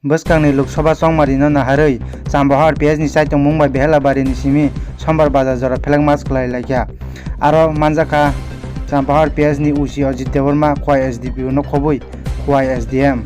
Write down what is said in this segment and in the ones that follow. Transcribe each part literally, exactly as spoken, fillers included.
Bwskangni Lok Sabha chongmarino naharwi Chambahar P S ni chaitongmung bai Behelabari ni simi Sombar bazar jora flag march khlai laikha. Aro manjakha Chambahar P S ni O C Ajit Debbarma, Khowai S D P O no khobwi Khowai S D M.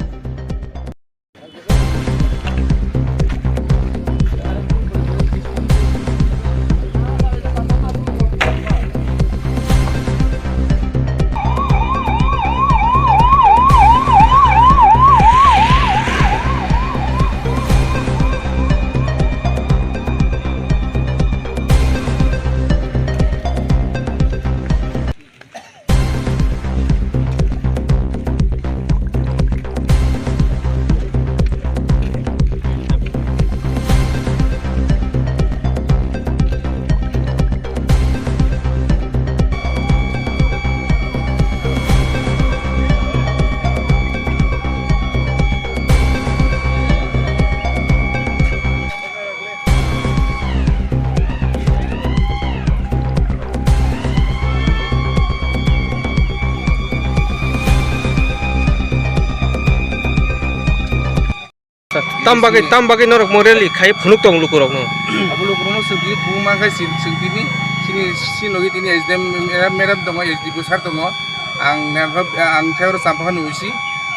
Tam bagwi, tam bagwi norok mo rally khai phunuk tong lukurokno. Abo lukurokno swngwi phunuk mankha swngtini, sini, sini logi tini S D M madam, madam tongo, S D P O sir tongo. Ang, ang khe oro Champakha ni O C,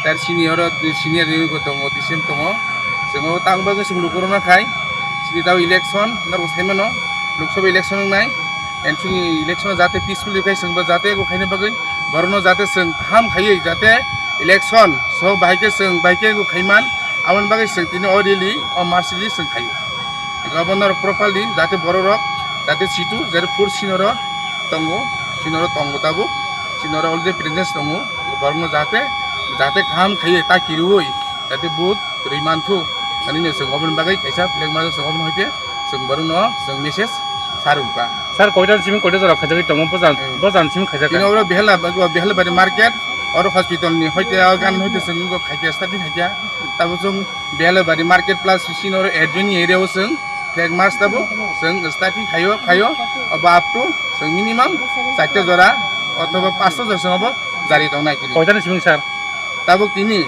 tar sini oro senior ni tongo, D C M tongo. Chwng o tang bagwi chwng lukurokno khai, sini tao election, norok sai mano, Lok Sabha election wngnai, and chwngni election o jate peacefully khai chwngbo jate abo khaina bagwi, borokno jate chwng kaham khaiwi jate election so bahai khe chwng bahai khe abo khaiman, aboni bagwi chwng tini o rally, o march rally chwng khaio. Abo norok properly jate bororok jate situ, jate force sinoro tongo, sinoro tongo tabuk, sinoro already presence tongo, borokno jate, jate kaham khaiwi ta kiriwi, jate vote rwi manthu, ani no chwng oboni bagwi kaisa flag march chwng oboni hoite chwng borokno chwng message sa rwkha. Sir, koitan simi koita jora khaijagwi tongo, bojan, Hmm. bojan simi khaijak Tini kha. Oro Behela, Behelabari market, oro hospital ni hoite, o gan hoite chwng khaikha, starting khaikha, tabo chwng Behelabari market plus sini oro adjoining area o chwng flag march tabo chwng starting khaio, khaio, abo up to chwng minimum charta jora othoba panchta jora chwng abo jari tongnai tini. Koitani simi sir? Tabuk tini,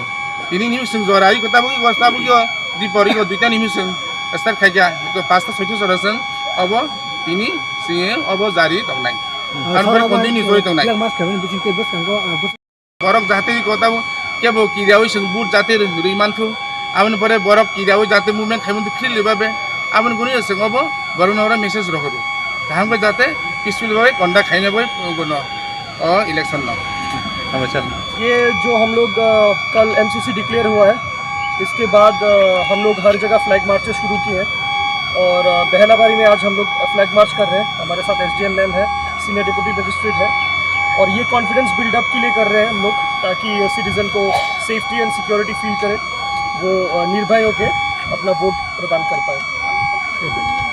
tini ni chwng jora iko tabuk iko, tabuk iko dipor iko duita ni chwng start khaikha, iko panchta soita jora chwng abo tini chwng abo jari tongnai. Hmm. Ano pore continue jori tongnai. Flag march khaimani bisingtwi bwskango, ah, bwskango Borok jate iko tabuk kebo kiriawi chwng vote jate rwi manthu. Aboni pore borok kiriawi jate movement khaimanthu freely babe. Aboni guni chwng obo borokno oro message rohoro. Kaham khe jate peaceful babe conduct khaina bai gono o election no. Hambai sir. ये जो हम लोग, अ, कल MCC declare हुआ है, इसके बाद, अ, हम लोग हर जगह फ्लैग मार्चेस शुरू किए हैं और, अ, बहलाबारी में आज हम लोग फ्लैग मार्च कर रहे हैं। हमारे साथ एसडीएम मैम है, सीनियर डिप्टी मजिस्ट्रेट है और ये कॉन्फिडेंस बिल्डअप के लिए कर रहे हैं हम लोग, ताकि सिटीजन को सेफ्टी एंड सिक्योरिटी फील करे, वो, अ, निर्भय होके अपना वोट प्रदान कर पाए।